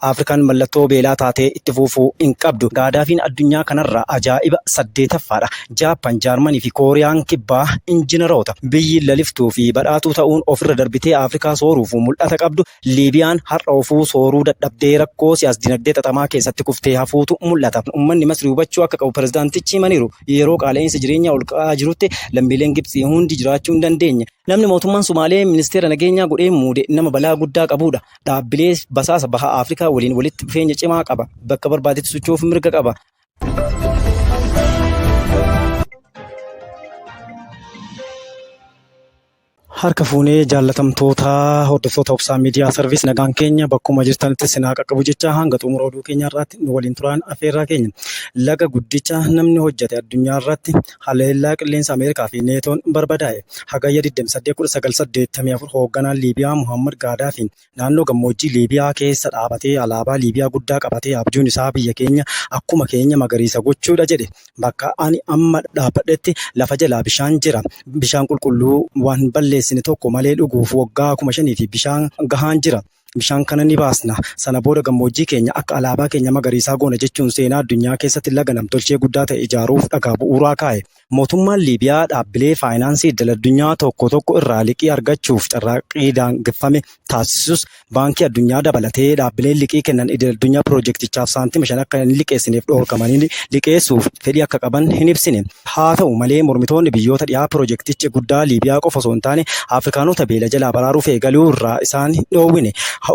Afrikaan mallattoo beelaa taatee itti fufuu hin qabdu. Gaadaafiin addunyaa kanarraa ajaa'iba saddeetaffaadha. Jaappan, Jaarmanii fi Kooriyaan Kibbaa injinaroota. Biyyi laliftuu fi badhaatuu ta'uun ofirra darbitee Afrikaa sooruuf mul'ata qabdu Liibiyaan har'a ofuu sooruu dadhabdee rakkoo siyaas-dinagdee xaxamaa keessatti kuftee hafuutu mul'ata. Ummanni Masrii hubachuu akka qabu pirezidaantichi himaniiru. Yeroo qaala'insi jireenyaa ol ka'aa jirutti lammiileen Gibtsii hundi jiraachuu hin dandeenye. Namni mootummaan Sumaalee ministeera nageenyaa godhee muude nama balaa guddaa qabuudha. Dhaabbilee basaasa baha Afrikaa waliin walitti dhufeenya cimaa qaba. Bakka barbaadetti socho'uuf mirga qaba. Harka fuunee jaallatamtoota hordoftoota Obsaa Miidiyaa Sarviis nagaan keenya bakkuma jirtanitti sinaa qaqqabu jecha hanga xumura oduu keenya irraatti nu waliin turaan afeerraa keenya. Laga guddicha namni hojjete addunyaa irratti haleellaa qilleensa Ameerikaa fi Neetoon barbadaa'e. Hagayya 28, 1984 hoogganaan Liibiyaa Muhammad Gaadaafiin naannoo gammoojjii Liibiyaa keessa dhaabatee alaabaa Liibiyaa guddaa qabatee abjuun isaa biyya keenya akkuma keenya magariisa gochuudha jedhe. Bakka ani amma dhaabbadhetti lafa jalaa bishaan jira. Bishaan qulqulluu waan balleessine tokko malee dhuguuf waggaa 5,000 fi bishaan gahaan jira. Bishaan kana ni baasna. Sana booda gammoojjii keenya akka alaabaa keenya magariisaa goona jechuun seenaa addunyaa keessatti laga namtolchee guddaa ta'e ijaaruuf dhagaa bu'uuraa kaa'e. Mootummaan Liibiyaa dhaabbilee faayinaansii idil-addunyaa tokko tokko irraa liqii argachuuf carraaqqii daangeffame taasisus, Baankii Addunyaa dabalatee dhaabbileen liqii kennan idil-addunyaa pirojektichaaf saantima 5 akka hin liqeessineef dhorkamanii liqeessuuf fedhii akka qaban hin ibsine. Haata'u malee mormitoonni biyyoota dhihaa pirojektichi guddaa Liibiyaa qofa osoo hin taane Afrikaanota beela jalaa baraaruuf eegaluu irraa isaan hin dhoowwine.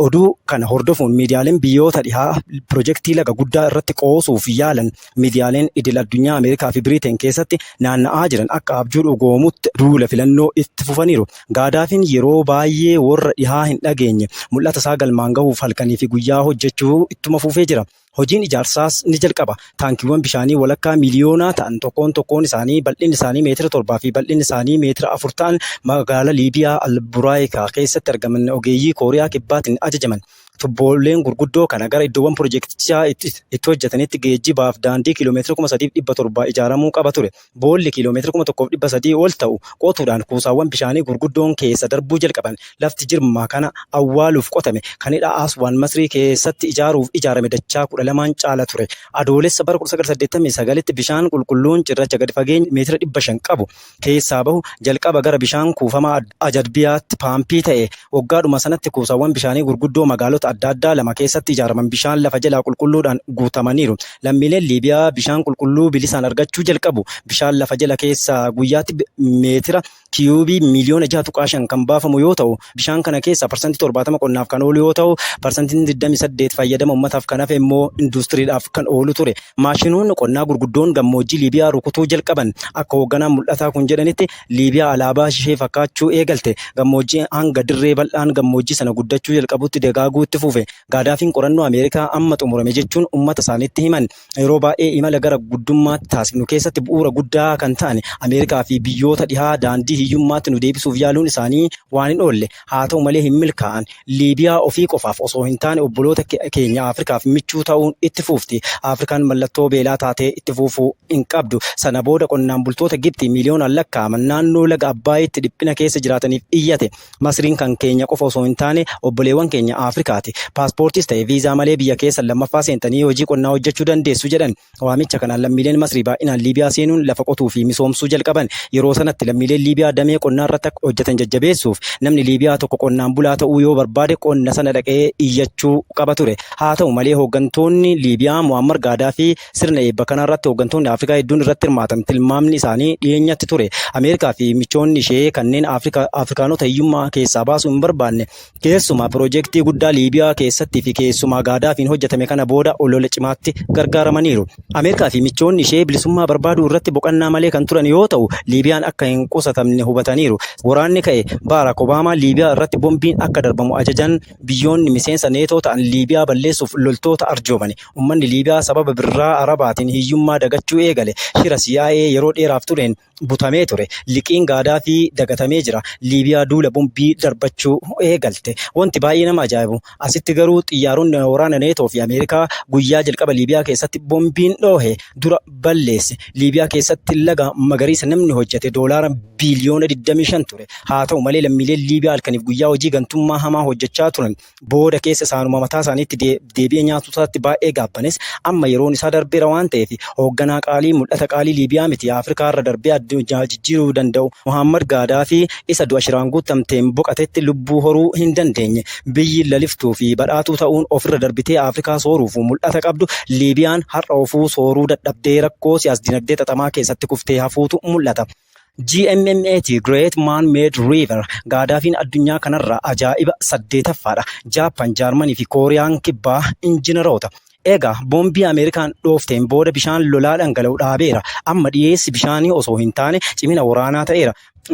Oduu kana hordofuun miidiyaaleen biyyoota dhihaa pirojektii laga guddaa irratti qoosuuf yaalan Miidiyaaleen idil addunyaa Ameerikaa fi Biriiteen keessatti naanna'aa jiran akka abjuu dhugoomutti duula filannoo itti fufaniiru. Gaadaafiin yeroo baayyee warra dhihaa hin dhageenye. Mul'ata isaa galmaan gahuuf halkanii fi guyyaa hojjechuu ittuma fufee jira. Hojiin ijaarsaas ni jalqaba. Taankiiwwan bishaanii walakkaa miiliyoonaa ta'an tokkoon tokkoon isaanii bal'inni isaanii meetira 7 fi bal'inni isaanii meetira 4 ta'an magaala Liibiyaa Al-Buraayikaa keessatti argaman ogeeyyii Kooriyaa Kibbaatiin ajajaman. Tubbooleen gurguddoo kana gara iddoowwan pirojektichaa itti hojjetanitti geejjibaaf daandii kiiloomeetira 3,700 ijaaramuu qaba ture. Boolli kiiloomeetira 1,300 ol ta'u qotuudhaan kuusaawwan bishaanii gurguddoon keessa darbuu jalqaban. Lafti jirma kana awwaaluuf qotame kan hidha Aswaan Masrii keessatti ijaaruuf ijaarame dachaa 12n caala ture. Adoolessa bara 1989tti bishaan qulqulluun cirracha gadi fageenya meetira 500 qabu keessaa bahu jalqaba gara bishaan kuufamaa Ajadbiyaatti paampii ta'e. Waggaadhuma sanatti kuusaawwan bishaanii gurguddoo magaalota adda addaa lama keessatti ijaaraman bishaan lafa jalaa qulqulluudhaan guutamaniiru. Lammiileen Liibiyaa bishaan qulqulluu bilisaan argachuu jalqabu. Bishaan lafa jala keessaa guyyaatti meetira kiyuubii miiliyoona 6.5 kan baafamu yoo ta'u, bishaan kana keessaa parsantii 70 qonnaaf kan oolu yoo ta'u, parsantiin 28 fayyadama uummataaf kan hafe immoo induustiriidhaaf kan oolu ture. Maashinoonni qonnaa gurguddoon gammoojjii Liibiyaa rukutuu jalqaban. Akka hoogganaan mul'ataa kun jedhanitti, Liibiyaa alaabaa ishee fakkaachuu eegalte. Gammoojjii hanga dirree bal'aan gammoojjii sana guddachuu jalqabutti dagaaguu itti fufe. Gaadaafiin qorannoo Ameerikaa amma xumurame jechuun ummata isaaniitti himan. Yeroo baay'ee imala gara guddummaatti taasifnu keessatti bu'uura guddaa kan ta'an Ameerikaa fi biyyoota dhihaa daandii hiyyummaatti nu deebisuuf yaaluun isaanii waan hin oolle. Haa ta'u malee hin milkaa'an. Liibiyaa ofii qofaaf osoo hin taane obboloota keenya Afrikaaf michuu ta'uun itti fuufti. Afrikaan mallattoo beelaa taatee itti fufuu hin qabdu. Sana booda qonnaan bultoota Gibxii miiliyoonaan lakkaa'aman naannoo laga Abbaayitti dhiphina keessa jiraataniif iyyate. Masriin kan keenya qofa osoo hin taane obboleewwan keenya Afrikaati. Paaspoortiis ta'e viizaa malee biyya keessan lammaffaa seentanii hojii qonnaa hojjechuu dandeessu jedhan. Waamicha kanaan lammiileen Masrii baay'inaan Liibiyaa seenuun lafa qotuu fi misoomsuu jalqaban. Yeroo sanatti lammiileen Liibiyaa damee qonnaa irratti akka hojjetan jajjabeessuuf namni Liibiyaa tokko qonnaan bulaa ta'uu yoo barbaade qonna sana dhaqee iyyachuu qaba ture. Haa ta'u malee hooggantoonni Liibiyaa Mu'aammar Gaadaafii sirna eebba kanaa irratti hooggantoonni Afrikaa hedduun irratti hirmaatan tilmaamni isaanii dhiyeenyatti ture. Ameerikaa fi michoonni ishee kanneen Afrikaanota hiyyummaa keessaa baasuu hin barbaanne Keessumaa pirojektii guddaa Liibiyaa keessatti fi keessumaa Gaadaafiin hojjetame kana booda olola cimaatti gargaaramaniiru. Ameerikaa fi michoonni ishee bilisummaa barbaaduu irratti boqannaa malee kan turan yoo ta'u, Liibiyaan akka hin qusatamne hubataniiru. Waraanni ka'e Baaraak Obaamaa Liibiyaa irratti bombiin akka darbamu ajajan biyyoonni miseensa Neetoo ta'an Liibiyaa balleessuuf loltoota arjoomani. Ummanni Liibiyaa sababa birraa Arabaatiin hiyyummaa dagachuu eegale. Shira CIA yeroo dheeraaf tureen Butamee ture. Liqiin Gaadaafii dagatamee jira. Liibiyaa duula bombii darbachuu eegalte. Wanti baay'ee nama ajaa'ibu asitti garuu xiyyaaronni waraana Neetoo fi Ameerikaa guyyaa jalqaba Liibiyaa keessatti bombiin dhoohe dura balleesse. Liibiyaa keessatti laga magariisa namni hojjete doolaara biiliyoona 25 ture. Haa ta'u malee lammiileen Liibiyaa halkaniif guyyaa hojii gantummaa hamaa hojjechaa turan. Booda keessa isaanuma mataa isaaniitti deebi'ee nyaatuu isaatti baay'ee gaabbanis amma yeroon isaa darbeera waan ta'eef hoogganaa qaalii mul'ata qaalii Liibiyaa miti Afrikaa irra darbee addunyaa jijjiiruu danda'u Muhammad Gaadaafii isa du'a shiraan guutamteen boqatetti lubbuu horuu hin dandeenye. Biyyi laliftuu fi badhaatuu ta'uun ofirra darbitee Afrikaa sooruuf mul'ata qabdu Liibiyaan har'a ofuu sooruu dadhabdee rakkoo siyaas-dinagdee xaxamaa keessatti kuftee hafuutu mul'ata. GMMAT, Great Man Made River, Gaadaafiin addunyaa kanarraa ajaa'iba saddeetaffaadha. Jaappan, Jaarmanii fi Kooriyaan Kibbaa injiinaroota. Egaa boombii Ameerikaan dhoofteen booda bishaan lolaa dhangala'u dhaabeera. Amma dhiyeessi bishaanii osoo hin taane cimina waraanaa ta'eera.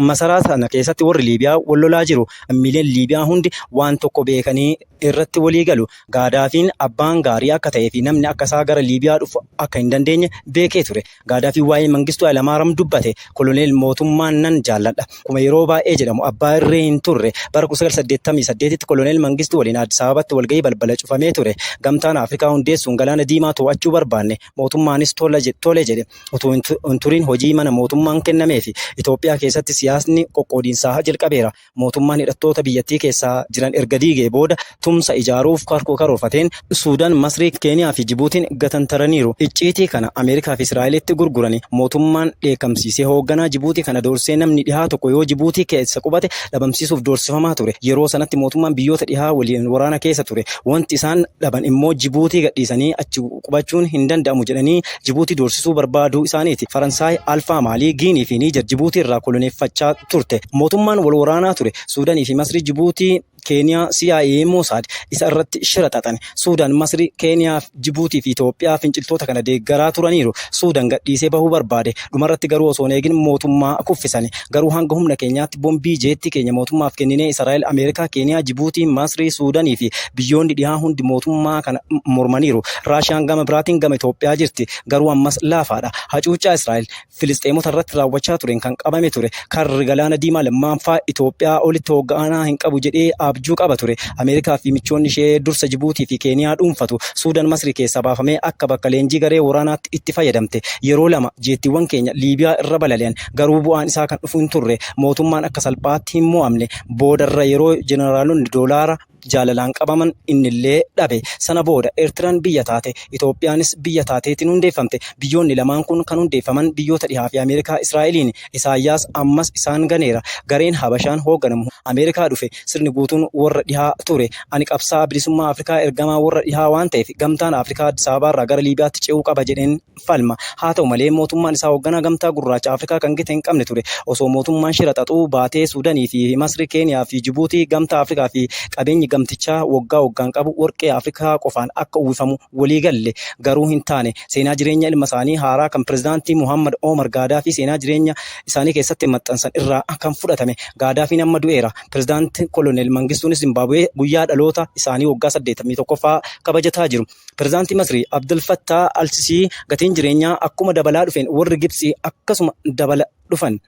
Masaraa sana keessatti warri Liibiyaa wal lolaa jiru. Lammiileen Liibiyaa hundi waan tokko beekanii irratti walii galu. Gaadaafiin abbaan gaarii akka ta'ee fi namni akka isaa gara Liibiyaa dhufu akka hin dandeenye beekee ture. Gaadaafiin waa'ee Mangistuu Hayilamaariyaam dubbate. Koloneel mootummaan nan jaalladha. Akkuma yeroo baay'ee jedhamu abbaa irree hin turre. Bara 1988tti Koloneel Mangistuu waliin Addis Ababatti walgahii balbala cufamee ture. Gamtaan Afrikaa hundeessuun galaana diimaa to'achuu barbaanne. Mootummaanis tole jedhe. Utuu hin turin hojii mana mootummaan kennameefi. Itoophiyaa keessatti siyaasni qoqqoodiinsaa jalqabeera. Mootummaan hidhattoota biyyattii keessa jiran erga diigee booda tumsa ijaaruuf karoorfateen Suudaan, Masrii, Keeniyaa fi Jibuutiin gatantaraniiru. Icciitii kana Ameerikaa fi Israa'elitti gurgurani. Mootummaan dheekkamsiisee hoogganaa Jibuutii kana doorsisee namni dhihaa tokko yoo Jibuutii keessa qubate dhabamsiisuuf doorsifamaa ture. Yeroo sanatti mootummaan biyyoota dhihaa waliin waraana keessa ture. Wanti isaan dhaban immoo Jibuutii gadhiisanii achi qubachuun hin danda'amu jedhanii Jibuutii doorsisuu barbaaduu isaaniiti. Faransaay, Alfaa Maalii, Giinii fi Niijer Jibuutii irraa koloneeffachaa turte. Mootummaan wal waraanaa ture. Suudanii fi Masrii Jibuutii, Keeniyaa, CIA, Mossad isa irratti shira xaxan. Suudaan, Masrii, Keeniyaa, Jibuutii fi Itoophiyaa finciltoota kana deeggaraa turaniiru. Suudaan gadhiisee bahuu barbaade. Dhumarratti garuu osoo hin eegin mootummaa kuffisani. Garuu hanga humna keenyaatti bombii jeettii keenya mootummaaf kenninee Israa'el, Ameerikaa, Keeniyaa, Jibuutii, Masrii, Suudanii fi biyyoonni dhihaa hundi mootummaa kana mormaniiru. Raashiyaan gama biraatiin gama Itoophiyaa jirti. Garuu ammas laafaadha. Hacuuccaa Israa'el Filisxeemota irratti raawwachaa tureen kan qabame ture. Karri galaana diimaa lammaanfaa Itoophiyaa olitti hoogganaa hin qabu jedhee abjuu qaba ture. Ameerikaa fi michoonni ishee dursa Jibuutii fi Keeniyaa dhuunfatu. Suudaan Masrii keessaa baafamee akka bakka leenjii garee waraanaatti itti fayyadamte. Yeroo lama jeettiiwwan keenya Liibiyaa irra balali'an. Garuu bu'aan isaa kan dhufu hin turre. Mootummaan akka salphaatti hin mo'amne. Boodarra yeroo jeneraalonni doolaara jaalalaan qabaman innillee dhabe. Sana booda Eertiraan biyya taate. Itoophiyaanis biyya taateetiin hundeeffamte. Biyyoonni lamaan kun kan hundeeffaman biyyoota dhihaa fi Ameerikaa Israa'eliini. Isaayyaas ammas isaan ganeera. Gareen Habashaan hoogganamu Ameerikaa dhufe. Sirni guutuun warra dhihaa ture. Ani qabsaa'aa bilisummaa Afrikaa ergamaa warra dhihaa waan ta'eef gamtaan Afrikaa Addis Ababaarraa gara Liibiyaatti ce'uu qaba jedheen falma. Haa ta'u malee mootummaan isaa hoogganaa gamtaa gurraacha Afrikaa kan gita hin qabne ture. Osoo mootummaan shira xaxuu baatee Suudanii fi Masri, Keeniyaa fi Jibuutii gamtaa Afrikaa fi qabeenyi gamtichaa waggaa waggaan qabu warqee Afrikaa qofaan akka uwwifamu walii galle. Garuu hin taane. Seenaa jireenya ilma isaanii haaraa kan pirezidaantii Muhammad Omar Gaadaafii seenaa jireenya isaanii keessatti maxxansan irraa kan fudhatame. Gaadaafiin amma du'eera. Pirezidaanti Koloneel Mangistuunis Zimbaabuwee guyyaa dhaloota isaanii waggaa 81ffaa kabajataa jiru. Pirezidaantii Masrii Abdul Fattah Al-Sisii gatiin jireenyaa akkuma dabalaa dhufeen warri Gibxii akkasuma dabala dhufan.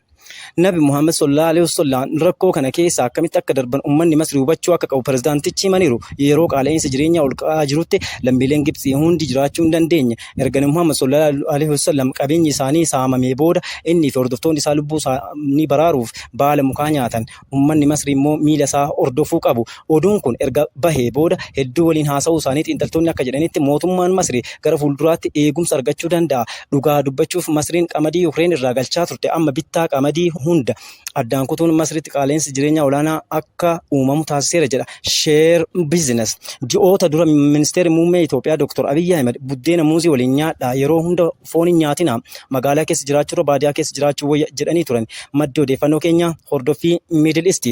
Nabi Muhammad sallallahu alaihi wasallam rakkoo kana keessa akkamitti akka darban ummanni Masrii hubachuu akka qabu pirezidaantichi himaniiru. Yeroo qaala'insi jireenyaa ol ka'aa jirutti lammiileen Gibxii hundi jiraachuu hin dandeenye. Erga Nabi Muhammad sallallahu alaihi wasallam qabeenyi isaanii saamamee booda inni fi hordoftoonni isaa lubbuu isaanii baraaruuf baala mukaa nyaatan. Ummanni Masrii immoo miila isaa hordofuu qabu. Oduun kun erga bahee booda hedduu waliin haasa'uu isaanii xiinxaltoonni akka jedhanitti mootummaan Masrii gara fuulduraatti eegumsa argachuu danda'a. Dhugaa dubbachuuf Masriin qamadii Yukireen irraa galchaa turte amma bittaa qamadii hunda addaan kutuun Masriitti qaala'insi jireenyaa olaanaa akka uumamu taasiseera jedha Share Business. Ji'oota dura ministeerri muummee Itoophiyaa Dr. Abiyyi Ahmed buddeena muuzii waliin nyaadhaa yeroo hunda foon hin nyaatinaa magaalaa keessa jiraachuurra baadiyaa keessa jiraachuu wayya jedhanii turan. Maddi odeeffannoo keenya hordoffii Middle East.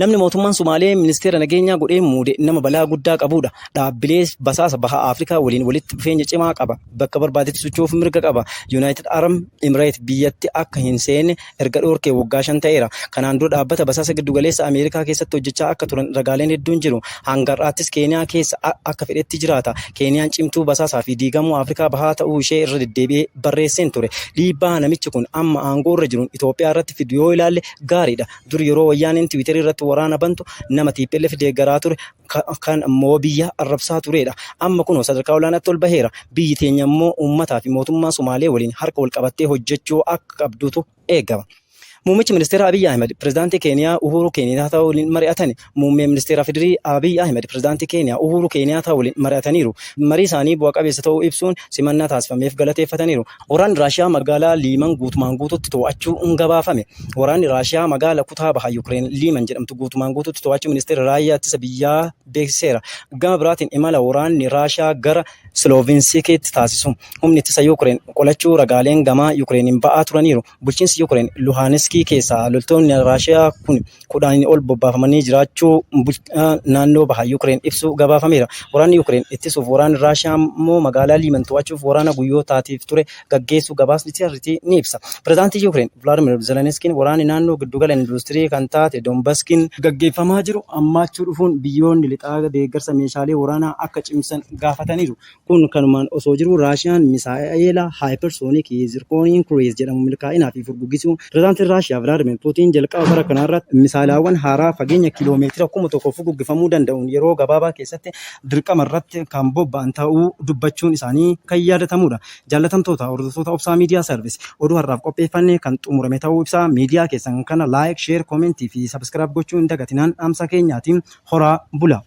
Namni mootummaan Sumaalee ministeera nageenyaa godhee muude nama balaa guddaa qabudha. Dhaabbilee basaasa baha Afrikaa waliin walitti dhufeenya cimaa qaba. Bakka barbaadetti socho'uuf mirga qaba. Yuunaayitid Arab Imireet biyyatti akka hin seenne erga dhoorkee waggaa 5 ta'eera. Kanaan dura dhaabbata basaasa giddugaleessa Ameerikaa keessatti hojjechaa akka turan ragaaleen hedduun jiru. Hanga har'aattis Keeniyaa keessa akka fedhetti jiraata. Keeniyaan cimtuu basaasaa fi diigamuu Afrikaa bahaa ta'uu ishee irra deddeebi'ee barreesseen ture. Dhiibbaa namichi kun amma aangoo irra jiruun Itoophiyaa irratti fidu yoo ilaalle gaariidha. Dur yeroo Wayyaaneen Tiwiiterii irratti waraana bantu nama tplf deeggaraa ture kan immoo biyya arrabsaa tureedha. Amma kunoo sadarkaa olaanaatti ol baheera. Biyyi teenya immoo uummataa fi mootummaa Sumaalee waliin harka wal qabattee hojjechuu akka qabdutu eegama. Muummichi Ministeeraa Abiy Ahimad Pirezidaantii Keeniyaa Uhuuruu Keeniyaataa waliin mari'atan. Muummeen Ministeera FDRI Abiy Ahimad Pirezidaantii Keeniyaa Uhuuruu Keeniyaataa waliin mari'ataniiru. Marii isaanii bu'a qabeessa ta'uu ibsuun simannaa taasifameef galateeffataniiru. Waraanni Raashiyaa magaalaa Liiman guutumaan guutuutti to'achuu gabaafame. Waraanni Raashiyaa magaala kutaa baha Yukireen Liiman jedhamtu guutumaan guutuutti to'achuu ministeerri raayyaa ittisa biyyaa beeksiseera. Gama biraatiin imala waraanni Raashiyaa gara Siloovinsikiitti taasisu humni ittisa Yukireen qolachuu ragaaleen gamaa Yukireeniin ba'aa turaniiru. Bulchiinsi Yukireen Luhaaniskii keessaa loltoonni Raashiyaa kun 10 ol bobbaafamanii jiraachuu bulchaan naannoo baha Yukireen ibsuu gabaafameera. Waraanni Yukireen ittisuuf waraanni Raashiyaa immoo magaalaa Liiman to'achuuf waraana guyyootaatiif ture gaggeessuu gabaasni TRT ni ibsa. Pirezidaantiin Yukireen Vilaadimir Zelenskiin waraanni naannoo giddugala industirii kan taate Donbaskiin gaggeeffamaa jiru hammaachuu dhufuun biyyoonni lixaa deeggarsa meeshaalee waraanaa akka cimsan gaafataniiru. Kun kanumaan osoo jiruu Raashiyaan misaa'ela haaypersoonikii Zirkooniin Kruiz jedhamu milkaa'inaa fi furguggisuu Pirezidaantiin Raashiyaa Vilaadimir Puutiin jalqaba bara kanaarratti misaa'elaawwan haaraa fageenya kiiloo meetira 1000 furguggifamuu danda'uun yeroo gabaabaa keessatti dirqama irratti kan bobba'an ta'uu dubbachuun isaanii kan yaadatamuudha. Jaallatamtoota hordoftoota Obsaa Miidiyaa Service oduu har'aaf qopheeffanne kan xumurame ta'uu ibsaa miidiyaa keessan kana like, share, comment fi subscribe gochuu hin dagatinaan dhaamsa keenyaatiin horaa bula.